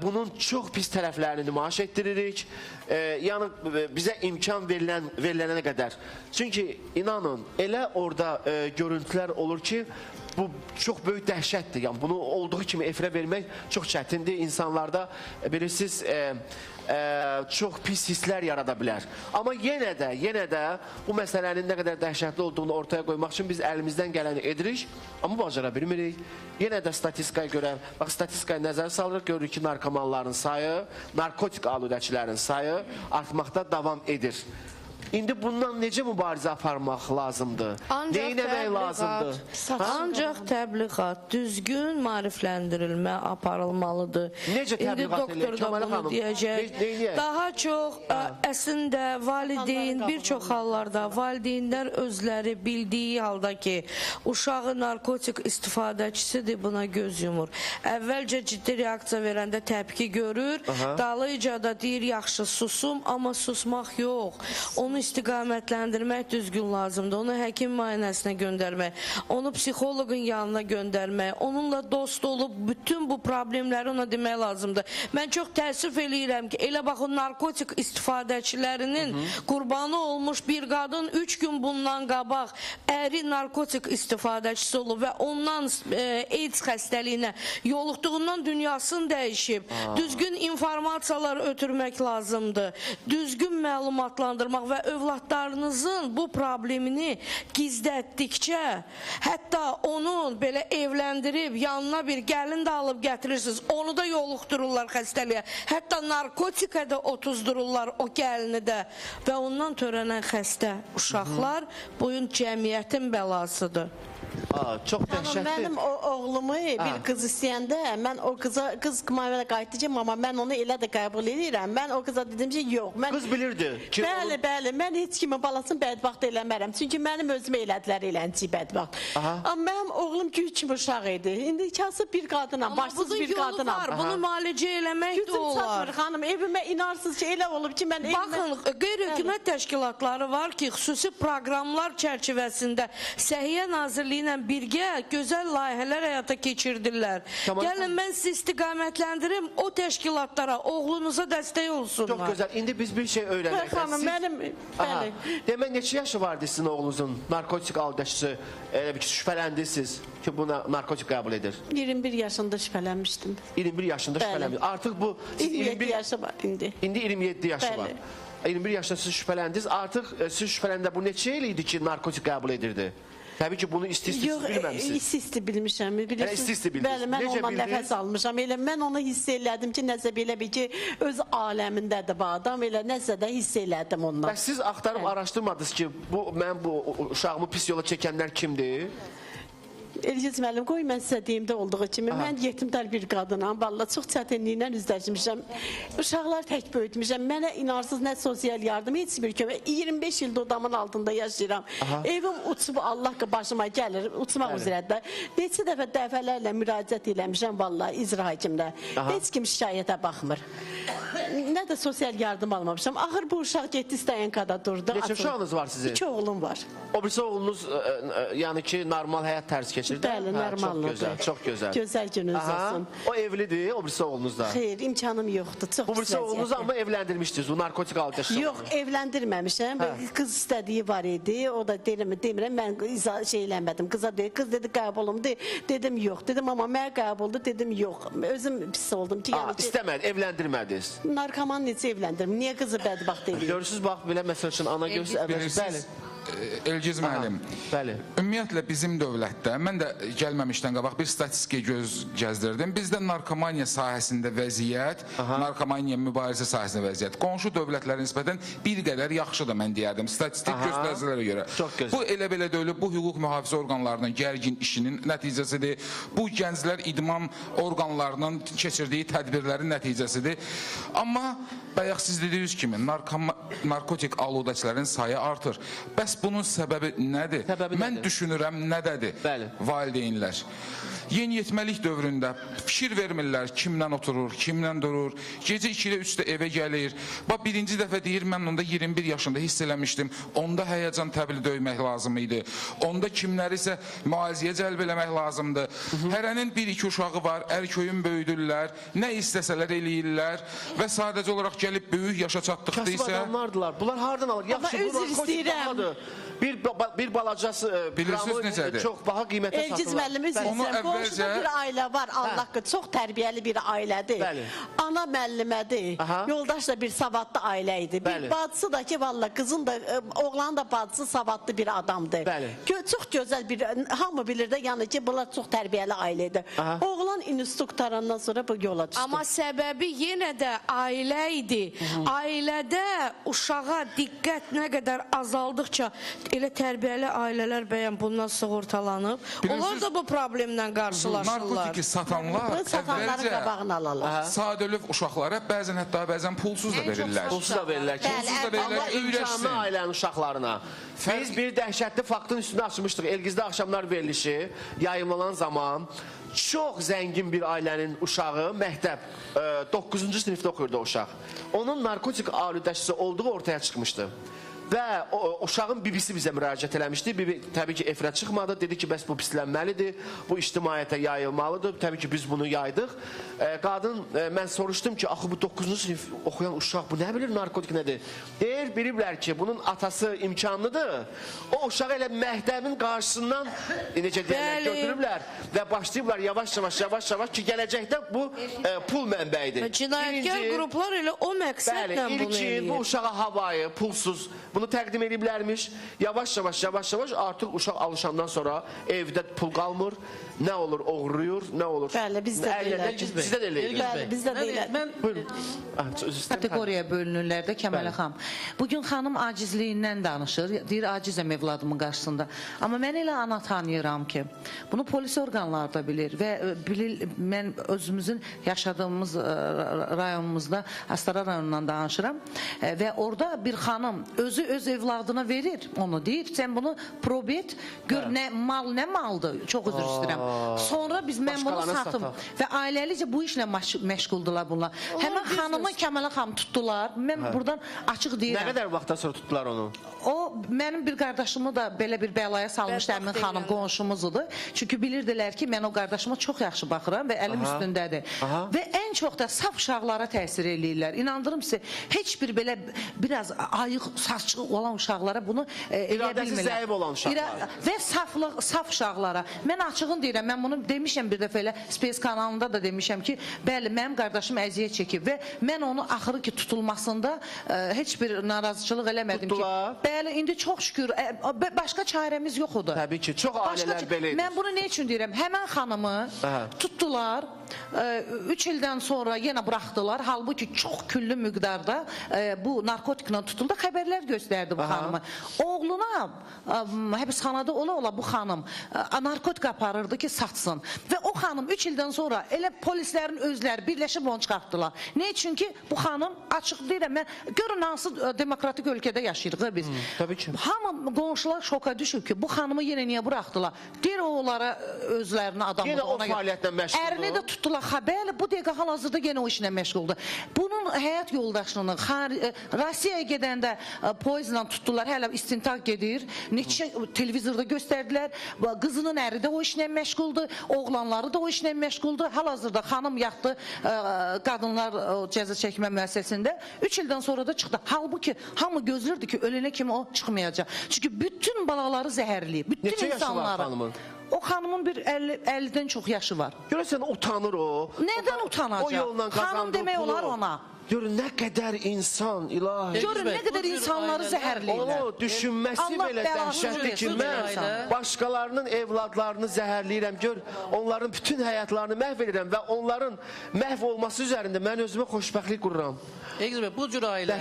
bunun çox pis tərəflərini nümayiş etdiririk, yəni bizə imkan verilənə qədər. Çünki inanın, elə orada görüntülər olur ki, bu çox böyük dəhşətdir. Yəni bunu olduğu kimi efirə vermək çox çətindir. İnsanlarda bilirsiniz, çox pis hisslər yarada bilər. Amma yenə də bu məsələnin nə qədər dəhşətli olduğunu ortaya qoymaq üçün biz əlimizdən gələni edirik, amma bacara bilmirik. Yenə də statistikaya görə, bax statistikaya nəzər salırıq, görürük ki, narkomanların sayı, narkotik aludəçilərin sayı artmaqda davam edir. İndi bundan necə mübarizə aparmaq lazımdır? Neynəmək lazımdır? Ancaq təbliğat, düzgün maarifləndirilmə aparılmalıdır. Necə təbliğat eləyək, Kəmalə xanım? Daha çox əslində valideyn, bir çox hallarda valideynlər özləri bildiyi halda ki, uşağı narkotik istifadəçisidir, buna göz yumur. Əvvəlcə ciddi reaksiya verəndə təpki görür, dalıyca da deyir, yaxşı susum, amma susmaq yox. Onu istiqamətləndirmək düzgün lazımdır. Onu həkim müayinəsinə göndərmək, onu psixoloqun yanına göndərmək, onunla dost olub bütün bu problemləri ona demək lazımdır. Mən çox təəssüf eləyirəm ki, elə bax o narkotik istifadəçilərinin qurbanı olmuş bir qadın 3 gün bundan qabaq əri narkotik istifadəçisi olub və ondan AIDS xəstəliyinə yoluxduğundan dünyasını dəyişib. Düzgün informasiyalar ötürmək lazımdır. Düzgün məlumatlandırmaq və övladlarınızın bu problemini gizlətdikcə, hətta onun belə evləndirib yanına bir gəlin də alıb gətirirsiniz, onu da yoluxdururlar xəstəliyə. Hətta narkotika da otuzdururlar o gəlini də və ondan törənən xəstə uşaqlar bugün cəmiyyətin bəlasıdır. Çox dəhşətli. Mənim o oğlumu bir qız istəyəndə, mən o qıza, qız mənə qayıtdı ki, mama mən onu elə də qəbul edirəm. Mən o qıza dedim ki, yox. Qız bilirdi. Bəli, bəli. Mən heç kimin balasını bədbəxt eləmərəm. Çünki mənim özümə elədilər elənci bədbəxt. Amma mənim oğlum gül kimi uşaq idi. İndi kasıb bir qadınam, başsız bir qadınam. Var, bunu müalicə eləmək də olar. Gücüm çatmır xanım, evimə inarsınız ki, elə olub ki, mən evimə... Baxın, qeyri-hökumət təşkilatları var ki, xüsusi proqramlar çərçivəsində Səhiyyə Nazirliyi ilə birgə gözəl layihələr həyata keçirdirlər. Gəlin, mən sizi istiqamətləndirim o təşkilatlara, oğlunuza dəstək olsunlar. Çox gözəl. İndi biz bir şey öyrənək. Xanım, mənim... Bəli. Demək, neçə yaşı vardı sizin oğlunuzun narkotik aludəçisi? Elə bir ki, şübhələndiniz ki, bu narkotik qəbul edir. 21 yaşında şübhələnmişdim. 21 yaşında şübhələnmişdiniz. Artıq bu... 27 yaşı var indi. İndi 27 yaşı var. 21 yaşında siz şübhələndiniz. Artıq siz şübhələndə bu neçə il idi ki, narkotik qəbul edirdi? Təbii ki, bunu isti-isti bilməmişsiniz. İsti-isti bilmişəm. İsti-isti bildiniz. Bəli, mən ondan nəfəs almışam. Elə mən onu hiss elədim ki, nəsə belə bir ki, öz aləmindədir bu adam. Elə nəsə də hiss elədim ondan. Bəs siz axtarıb araşdırmadınız ki, mən bu uşağımı pis yola çəkənlər kimdir? Elgiz müəllim, qoy mən sizə deyim də olduğu kimi, mən yetimdar bir qadınam, valla çox çətinliklə üzləşmişəm, uşaqlar tək böyütmüşəm, mənə inarsız nə sosial yardım, heç bir kömək, 25 ildir odamın altında yaşayıram, evim uçub Allah başıma gəlir, uçmaq üzrədir. Neçə dəfə dəfələrlə müraciət eləmişəm valla icra hakimlə, heç kim şikayətə baxmır, nə də sosial yardım almamışam. Axır bu uşaq getdi stayankada durdu. Neçə uşağınız var sizin? 2 oğlum var. O birisi oğlunuz, yəni ki, normal həyat tərzi keçirdi? Bəli, normallıdır. Çox gözəl, çox gözəl. Gözəl gününüz olsun. O evlidir, o birisi oğlunuz da? Xeyr, imkanım yoxdur. Çox bu birisi oğlunuzu amma evləndirmişdiniz, bu narkotik aludəçisi. Yox, evləndirməmişəm. Qız istədiyi var idi, o da demirəm, mən şey eləmədim. Qıza dedi, qız dedi, qəbulum, dedim yox. Dedim, amma mənə qəbuldur, dedim yox. Özüm pis oldum ki, İstəmədi, evləndirmədiniz. evləndirdiniz? Narkoman necə evləndirim? Niyə qızı bədbəxt eləyir? Görürsünüz, bax, belə məsəl üçün ana göz əvəz. Bəli. Elgiz müəllim, bəli. Ümumiyyətlə bizim dövlətdə, mən də gəlməmişdən qabaq bir statistikaya göz gəzdirdim. Bizdə narkomaniya sahəsində vəziyyət, narkomaniya mübarizə sahəsində vəziyyət qonşu dövlətlərə nisbətən bir qədər yaxşıdır, mən deyərdim, statistik göstəricilərə görə. Çox gözəl. Bu elə belə deyil, bu hüquq mühafizə orqanlarının gərgin işinin nəticəsidir. Bu gənclər idman orqanlarının keçirdiyi tədbirlərin nəticəsidir. Amma bayaq siz dediyiniz kimi narkotik aludəçilərin sayı artır. Bəs bunun səbəbi nədir? Mən düşünürəm nədədir? Bəli. Valideynlər. Yeniyetməlik dövründə fikir vermirlər kimlə oturur, kimlə durur. Gecə 2-də 3-də evə gəlir. Bax, birinci dəfə deyir, mən onda 21 yaşında hiss eləmişdim. Onda həyəcan təbili döymək lazım idi. Onda kimlərisə müalicəyə cəlb eləmək lazımdır. Hərənin bir-iki uşağı var, ərköyün böyüdürlər, nə istəsələr eləyirlər və sadəcə olaraq gəlib böyük yaşa çatdıqda Kasıb isə... adamlardılar. Bunlar hardan alır? Yaxşı, bu narkotik bahadır. Bir balacası qramı çox baha qiymətə satırlar. Elgiz müəllim, üzr istəyirəm. Qonşuda bir ailə var, Allah haqqı, çox tərbiyəli bir ailədir. Ana müəllimədir, yoldaş da bir savadlı ailə idi. Bir bacısı da ki, valla qızın da, oğlanın da bacısı savadlı bir adamdır. Çox gözəl bir, hamı bilir də, yəni ki, bunlar çox tərbiyəli ailə idi. Oğlan institut qurtarandan sonra bu yola düşdü. Amma səbəbi yenə də ailə idi. Ailədə uşağa diqqət nə qədər azaldıqca elə tərbiyəli ailələr bəyən bundan sığortalanıb. Onlar da bu problemlə qarşılaşırlar. Narkotiki satanlar əvvəlcə sadəlöv uşaqlara bəzən hətta bəzən pulsuz da verirlər. Pulsuz da verirlər. Pulsuz da verirlər, öyrəşsin. Amma imkanlı ailənin uşaqlarına. Biz bir dəhşətli faktın üstünü açmışdıq. Elgizdə axşamlar verilişi yayımlanan zaman çox zəngin bir ailənin uşağı məktəb 9-cu sinifdə oxuyurdu o uşaq. Onun narkotik aludəçisi olduğu ortaya çıxmışdı. Və uşağın bibisi bizə müraciət eləmişdi. Bibi təbii ki, efirə çıxmadı. Dedi ki, bəs bu pislənməlidir, bu ictimaiyyətə yayılmalıdır. Təbii ki, biz bunu yaydıq. Qadın, mən soruşdum ki, axı bu 9-cu sinif oxuyan uşaq, bu nə bilir narkotik nədir? Deyir, biliblər ki, bunun atası imkanlıdır. O uşağı elə məktəbin qarşısından, necə deyərlər, götürüblər və başlayıblar yavaş-yavaş ki, gələcəkdə bu pul mənbəyidir. Cinayətkar qruplar elə o məqsədlə bunu eləyir. Bu uşağa havayı, pulsuz, bunu təqdim ediblərmiş. Yavaş-yavaş artıq uşaq alışandan sonra evdə pul qalmır. Nə olur, oğurluyur, nə olur. Bəli, bizdə də elədir. Sizdə də elədir. Bəli, bizdə də elədir. Mən kateqoriyaya bölünürlər də Kəmalə xanım. Bugün xanım acizliyindən danışır. Deyir, acizəm evladımın qarşısında. Amma mən elə ana tanıyıram ki, bunu polis orqanları da bilir və bilir, mən özümüzün yaşadığımız rayonumuzda, Astara rayonundan danışıram və orada bir xanım özü öz evladına verir onu, deyir, sən bunu prob et, gör nə mal, nə maldır, çox üzr istəyirəm. Sonra biz mən bunu satım və ailəlicə bu işlə məşğuldular bunlar. Həmən xanımı Kəmalə xanım tutdular. Mən buradan açıq deyirəm. Nə qədər vaxtdan sonra tutdular onu? O, mənim bir qardaşımı da belə bir bəlaya salmışdı həmin xanım, qonşumuz idi. Çünki bilirdilər ki, mən o qardaşıma çox yaxşı baxıram və əlim üstündədir. Və ən çox da saf uşaqlara təsir eləyirlər. İnandırım sizə, heç bir belə biraz ayıq, saçlı olan uşaqlara bunu eləyə bilmirlər. İradəsi zəif olan uşaqlara. Və saf uşaqlara. Mən açığın deyirəm, mən bunu demişəm bir dəfə elə Space kanalında da demişəm ki, bəli, mənim qardaşım əziyyət çəkib və mən onu axırı ki tutulmasında heç bir narazıçılıq eləmədim ki. Bəli, indi çox şükür, başqa çarəmiz yox idi. Təbii ki, çox ailələr belə edir. Mən bunu nə üçün deyirəm? Həmən xanımı tutdular, 3 ildən sonra yenə buraxdılar. Halbuki çox küllü miqdarda bu narkotiklə tutuldu. Xəbərlər göstərdi bu xanımı. Oğluna həbsxanada ola-ola bu xanım narkotik aparırdı ki, satsın. Və o xanım 3 ildən sonra elə polislərin özləri birləşib onu çıxartdılar. Nə üçün ki, bu xanım açıq deyirəm, mən görün hansı demokratik ölkədə yaşayırıq biz. Təbii ki. Hamı qonşular şoka düşüb ki, bu xanımı yenə niyə buraxdılar? Deyir o onlara özlərini adamı. Yenə o fəaliyyətlə məşğuldur. Ərini də tutdular. Bəli, bu dəqiqə hal-hazırda yenə o işlə məşğuldur. Bunun həyat yoldaşlığını Rusiyaya gedəndə poezlə tutdular, hələ istintaq gedir. Neçə televizorda göstərdilər. Qızının əri də o işlə məşğuldur, oğlanları da o işlə məşğuldur. Hal-hazırda xanım yatdı qadınlar cəza çəkmə müəssisəsində. 3 ildən sonra da çıxdı. Halbuki hamı gözləyirdi ki, ölənə kimi o çıxmayacaq. Çünki bütün balaları zəhərləyib, bütün Neçə yaşı var insanları. xanımın? O xanımın bir 50-dən çox yaşı var. Görəsən utanır o. Nədən utanacaq? O yolla Xanım qazandığı demək pulu. olar ona. Görün, nə qədər insan, ilahi. Görün, nə qədər insanları zəhərləyirlər. Onu düşünməsi belə dəhşətdir ki, mən başqalarının evladlarını zəhərləyirəm. Gör, onların bütün həyatlarını məhv edirəm və onların məhv olması üzərində mən özümə xoşbəxtlik qururam. Elgiz bəy, bu cür ailə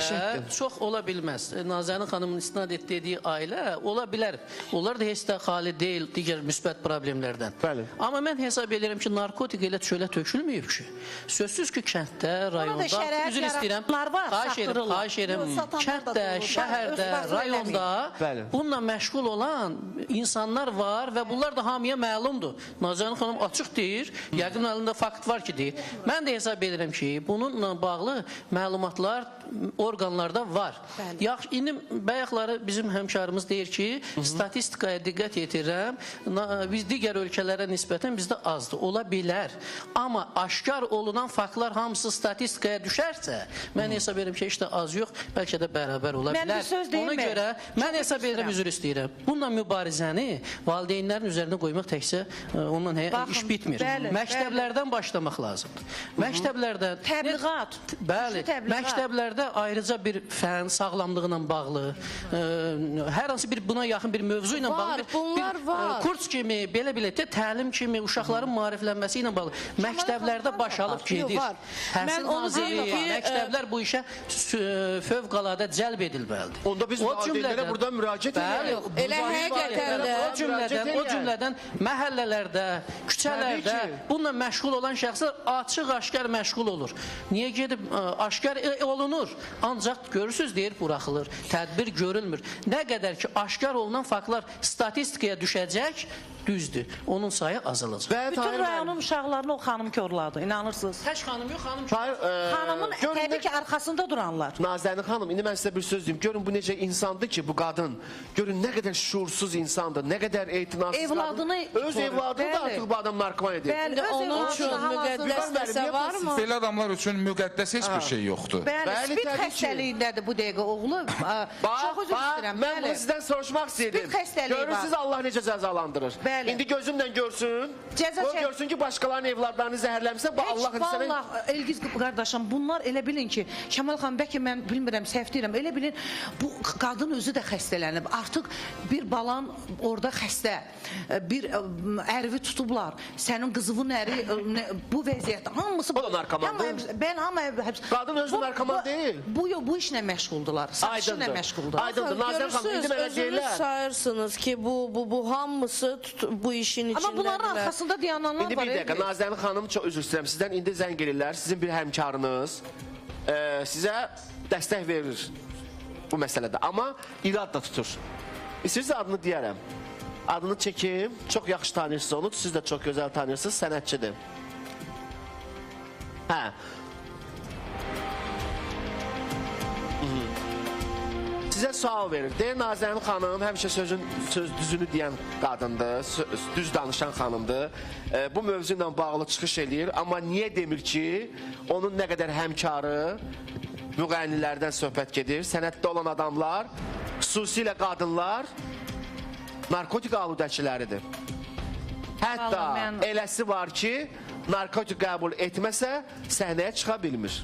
çox ola bilməz. Nazənin xanımın istinad etdiyi ailə ola bilər. Onlar da heç də xali deyil digər müsbət problemlərdən. Bəli. Amma mən hesab edirəm ki, narkotik elə çölə tökülməyib ki. Sözsüz ki, kənddə, rayonda, üzr istəyirəm, xahiş edirəm, kənddə, şəhərdə, rayonda bununla məşğul olan insanlar var və bunlar da hamıya məlumdur. Nazənin xanım açıq deyir, yəqin əlində fakt var ki, deyir. Mən də hesab edirəm ki, bununla bağlı məlumatlar orqanlarda var. Yaxşı, indi bayaqları bizim həmkarımız deyir ki, statistikaya diqqət yetirirəm, biz digər ölkələrə nisbətən bizdə azdır, ola bilər. Amma aşkar olunan faktlar hamısı statistikaya düşərsə, mən hesab edirəm ki, heç də az yox, bəlkə də bərabər ola bilər. Mən bir söz deyim. Ona görə mən hesab edirəm, üzr istəyirəm. Bununla mübarizəni valideynlərin üzərinə qoymaq təkcə onunla iş bitmir. Məktəblərdən başlamaq lazımdır. Məktəblərdən təbliğat. Bəli, məktəblərdə ayrıca bir fən sağlamlığı ilə bağlı, hər hansı bir buna yaxın bir mövzu ilə bağlı bir kurs kimi, belə-belə də təlim kimi uşaqların maariflənməsi ilə bağlı məktəblərdə baş alıb gedir. Təhsil Nazirliyi, məktəblər bu işə fövqəladə cəlb edilməlidir. Onda biz valideynlərə buradan müraciət edirik. Elə həqiqətən də o cümlədən məhəllələrdə, küçələrdə bununla məşğul olan şəxslər açıq-aşkar məşğul olur. Niyə gedib aşkar olunur? Ancaq görürsünüz, deyir, buraxılır. Tədbir görülmür. Nə qədər ki, aşkar olunan faktlar statistikaya düşəcək, düzdür. Onun sayı azalacaq. Bütün rayonun uşaqlarını o xanım korladı, inanırsınız. Tək xanım yox, xanım korladı. Xanımın təbii ki, arxasında duranlar. Nazənin xanım, indi mən sizə bir söz deyim. Görün, bu necə insandır ki, bu qadın. Görün, nə qədər şuursuz insandır, nə qədər etinasız qadın. Öz evladını da artıq bu adam narkoman edir. Bəli, onun üçün müqəddəs nəsə varmı? Belə adamlar üçün müqəddəs heç bir şey yoxdur. Bəli, spid xəstəliyindədir bu dəqiqə oğlu. Çox üzr istəyirəm. Mən bunu sizdən soruşmaq istəyirdim. Görürsünüz, Allah necə cəzalandırır. İndi gözümlə görsün, o görsün ki, başqalarının evladlarını zəhərləmişsə, bu Allah sənə... Vallah, Elgiz qardaşım, bunlar elə bilin ki, Kəmal xan, bəlkə mən bilmirəm, səhv deyirəm, elə bilin, bu qadın özü də xəstələnib. Artıq bir balan orada xəstə, bir ərvi tutublar, sənin qızının əri bu vəziyyətdə, hamısı... O da narkomandır. Qadın özü narkoman deyil. Bu işlə məşğuldular, satışla məşğuldular. Aydındır, Nazən xanım, indi mənə deyirlər. Özünüz sayırsınız ki, bu hamısı bu işin içindədirlər. Amma bunların arxasında dayananlar var. İndi bir dəqiqə, Nazənin xanım, çox üzr istəyirəm sizdən. İndi zəng elirlər, sizin bir həmkarınız sizə dəstək verir bu məsələdə. Amma irad da tutur. İstəyirsiniz adını deyərəm. Adını çəkim, çox yaxşı tanıyırsınız onu, siz də çox gözəl tanıyırsınız, sənətçidir. Hə. Sizə sual verir. Deyir, Nazənin xanım həmişə söz düzünü deyən qadındır, düz danışan xanımdır. Bu mövzu ilə bağlı çıxış eləyir, amma niyə demir ki, onun nə qədər həmkarı, müğənnilərdən söhbət gedir, sənətdə olan adamlar, xüsusilə qadınlar, narkotik aludəçiləridir. Hətta eləsi var ki, narkotik qəbul etməsə, səhnəyə çıxa bilmir.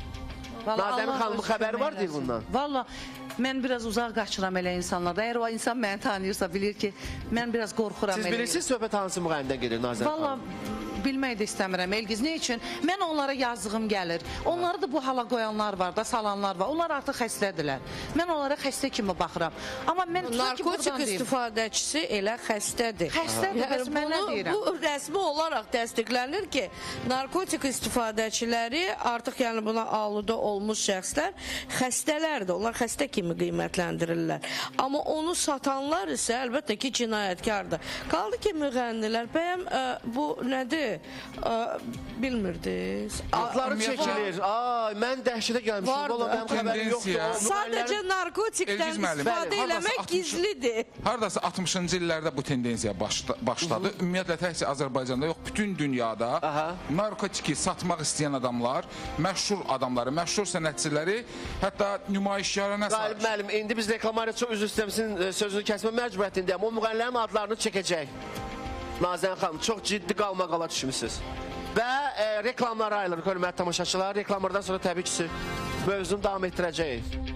Nazənin xanımın xəbəri var deyir bundan. Valla, mən biraz uzaq qaçıram elə insanlarda. Əgər o insan məni tanıyırsa, bilir ki, mən biraz qorxuram elə. Siz bilirsiniz, söhbət hansı müğənnidən gedir Nazənin xanım? Valla, bilmək də istəmirəm Elgiz. Nə üçün? Mən onlara yazdığım gəlir. Onları da bu hala qoyanlar var da, salanlar var. Onlar artıq xəstədirlər. Mən onlara xəstə kimi baxıram. Amma mən narkotik istifadəçisi elə xəstədir. Xəstədir, bəs mən nə deyirəm? Bu rəsmi olaraq təsdiqlənir ki, narkotik istifadəçiləri artıq yəni buna aludə olmuş şəxslər xəstələrdir. Onlar xəstə kimi qiymətləndirirlər. Amma onu satanlar isə əlbəttə ki, cinayətkardır. Qaldı ki, müğənnilər, bəyəm bu nədir? Bilmirdiniz. Adları çəkilir. Ay, mən dəhşətə gəlmişim. Valla mənim xəbərim yoxdur. Sadəcə narkotikdən istifadə eləmək gizlidir. Haradasa 60-cı illərdə bu tendensiya başladı. Ümumiyyətlə təkcə Azərbaycanda yox, bütün dünyada narkotiki satmaq istəyən adamlar, məşhur adamları, məşhur sənətçiləri, hətta nümayişkara nə sayır? Qalib müəllim, indi biz reklamları çox üzr istəyirəm, sizin sözünü kəsmə məcburiyyətindəyəm. O müğənnilərin adlarını çəkəcək. Nazənin xanım, çox ciddi qalmaqala düşmüsünüz. Və reklamlara ayrılırıq, hörmətli tamaşaçılar. Reklamlardan sonra təbii ki, Mövzunu davam etdirəcəyik.